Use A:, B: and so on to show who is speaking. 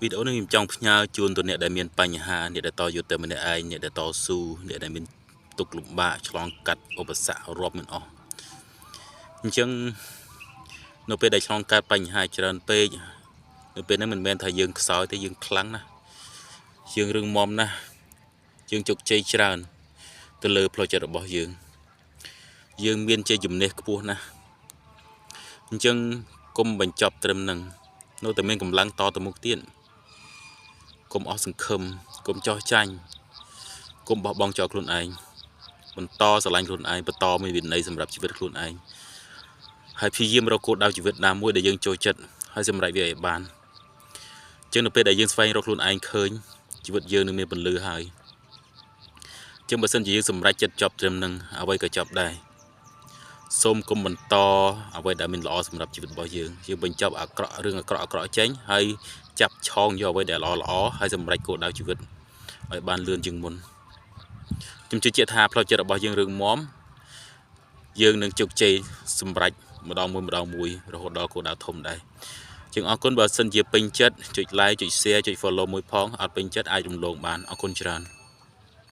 A: វីដេអូនេះខ្ញុំចង់ផ្ញើជូនទៅអ្នកដែលមានបញ្ហាអ្នកដែលតយុទ្ធតែម្នាក់ឯងអ្នកដែលតស៊ូអ្នកដែលមានទុក្ខលំបាកឆ្លងកាត់ឧបសគ្គរាប់មិនអស់អញ្ចឹងនៅពេលដែលឆ្លងកាត់បញ្ហាច្រើនពេកនៅពេលហ្នឹងមិនមែនថាយើងខ្សោយទេយើងខ្លាំងណាស់យើងរឹងមាំណាស់យើងជោគជ័យច្រើនទៅលើផ្លូវចិត្តរបស់យើងយើងមានជ័យជំនះខ្ពស់ណាស់អញ្ចឹងគុំបញ្ចប់ត្រឹមហ្នឹងនៅតែមានកម្លាំងតទៅមុខទៀតកុំអស់សង្ឃឹមកុំចោះចាញ់កុំបោះបង់ចោលខ្លួនឯងបន្តស្រឡាញ់ខ្លួនឯងបន្តមានវិន័យសម្រាប់ជីវិតខ្លួនឯងហើយព្យាយាមរកគោលដៅជីវិតណាមួយដែលយើងចូលចិត្តហើយសម្រេចវាឲ្យបានអញ្ចឹងនៅពេលដែលយើងស្វែងរកខ្លួនឯងឃើញជីវិតយើងនឹងមានពន្លឺហើយអញ្ចឹងបើសិនជាយើងសម្រេចចិត្តចប់ត្រឹមនឹងអ្វីក៏ចប់ដែរសូមគុំបន្តអ្វីដែលមានល្អសម្រាប់ជីវិតរបស់យើងយើងបញ្ចប់អាក្រក់រឿងអាក្រក់អាក្រក់ចេញហើយចាប់ឆោងយកអ្វីដែលល្អល្អហើយសម្រេចគោលដៅជីវិតឲ្យបានលឿនជាងមុនខ្ញុំជឿជាក់ថាផ្លូវចិត្តរបស់យើងរឹងមាំយើងនឹងជោគជ័យសម្រេចម្ដងមួយម្ដងមួយរហូតដល់គោលដៅធំដែរជាងអរគុណបើសិនជាពេញចិត្តចុច like ចុច share ចុច follow មួយផងអត់ពេញចិត្តអាចរំលងបានអរគុណច្រើន។